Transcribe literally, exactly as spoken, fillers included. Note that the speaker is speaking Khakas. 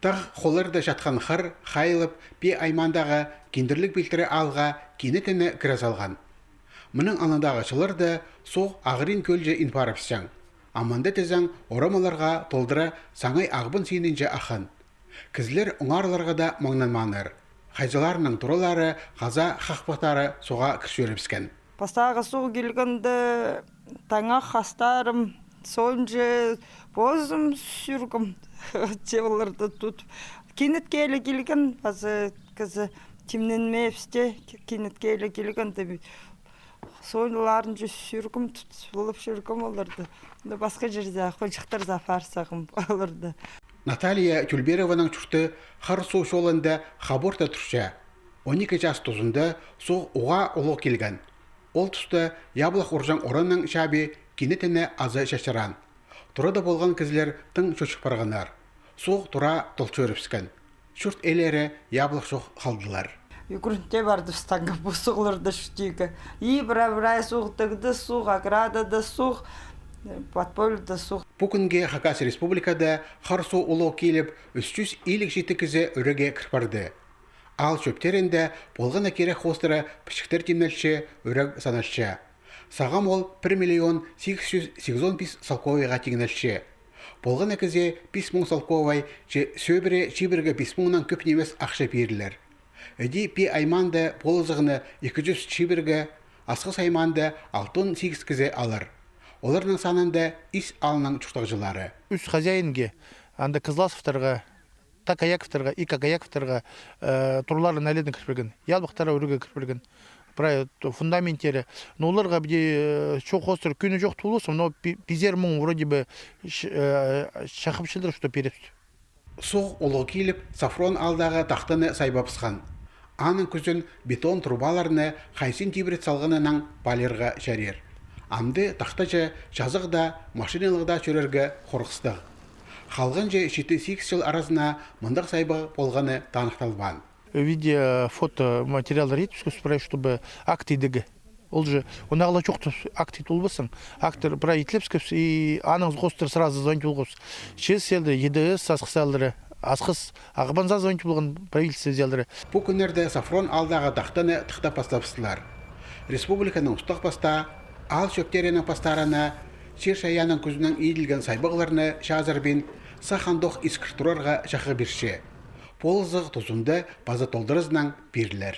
Тағ холларда чатхан хар хайлап, Пии аймаандағы Киндірліг пилтірі аалға кинетін не кіре салған. Мының алнындағы чылларда суғ Ағырин кӧлҷе ин парыбысчаң. А мында тізең, орамаларға толдыра саңай Ағбан синінҷе аххан. Кізілер оңарларға даа маңнанмааннар. Хайзыларының туралары хаза хахпахтары суға кір чӧрібіскен. Пастағы суғ килгенде, таңах хастарым, соонҷа позым сӱргем, че оларды тут. Кинетке ле килген, паза кізі тимненмеебісте, кинетке ле килген, тіп. Соонҷаларынҷа сӱргем, тут, сулап сӱргем оларды. Но пасха чирзер, хонҷыхтарзар апар сағам оларды. Наталья Тюльберованың чурты Хар суғ чолында хаборта турча. Он ікі час тузында суғ уғаа улуғ килген. Ол туста яблах урҷаң оранның чабы кинетін не азы чачыраан. Турада полған кізілер тың чочып парғаннар. Суғ тура тол чӧрібіскен. Чурт иелері яблах чох халдылар. Ӱгреніп те парды пістің пу суғларда чуртирға. И прай-прай суғ, тігде суғ, оградада суғ, подпольеда суғ. Пу кӱнге Хакас Республикада Хар суғ улуғ киліп, ӱс чӱс илиг читі кізі ӱрее кір парды. Аал чӧптерінде полған на кирек хоостыра пічіктер тимнелче, ӱрее саналча. Сағам ол пір миллион сигіс чӱс сигізон пис салковайға тиңнелче. Полған на кізее пис муң салковай че сӧбіре чибірге пис муңнаң кӧп нимес ахча пирілер. Іди Пии аймаанда полызығны ікі чӱс чибірге, Асхыс аймаанда алтон сигіс кізі алар. Оларның санында Ис аалның чуртағҷылары. Ӱс хозяинге, анда Кызласовтарға, Такаяковтарға и Кагаяковтарға, э, туралары наледіне кір пирген. Яблахтары ӱрее кір пирген. Прай фундаменттері. Но оларға піди, э, чох хоостыра кӧні чох тулысым, но пи-, пизер муң вроде бы ш-, э, чахапчалар, что пирібіс. Суғ улуғ киліп, Софрон аалдағы тахтаны сайбабысхан. Аның кӱзін бетон трубаларны хайзын тибірет салғанынаң паалирға чарир. Амды тахтаҷа чазағ даа, машиналығ даа чӧрерге хорғыстығ. Халғанҷы читі-сигіс чыл аразына мындағ сайбағ полғаны таныхталбаан. Видео, фото материаллар иткебіс прай, чтобы акт идерге. Ол же, онағла чоохтап акт ит полбассың. Акттар прай иткебіс, и аның хоостыра сразу звонить полғабыс. Че селдір, Е Д С, Асхыс ааллары, Асхыс, Ағбанзар звонить полған правительство селдері. Пу кӱннерде Софрон аалдағы тахтаны тыхтап пастабыстылар. Республиканың устағ пастаа, аал чӧптерінің пастаарына, чир-чайаанның кӱзінең иділген сайбағларны чазырбин, сах андох искір турарға чахы пирче. Полызығ тузында паза толдыразынаң пирілер.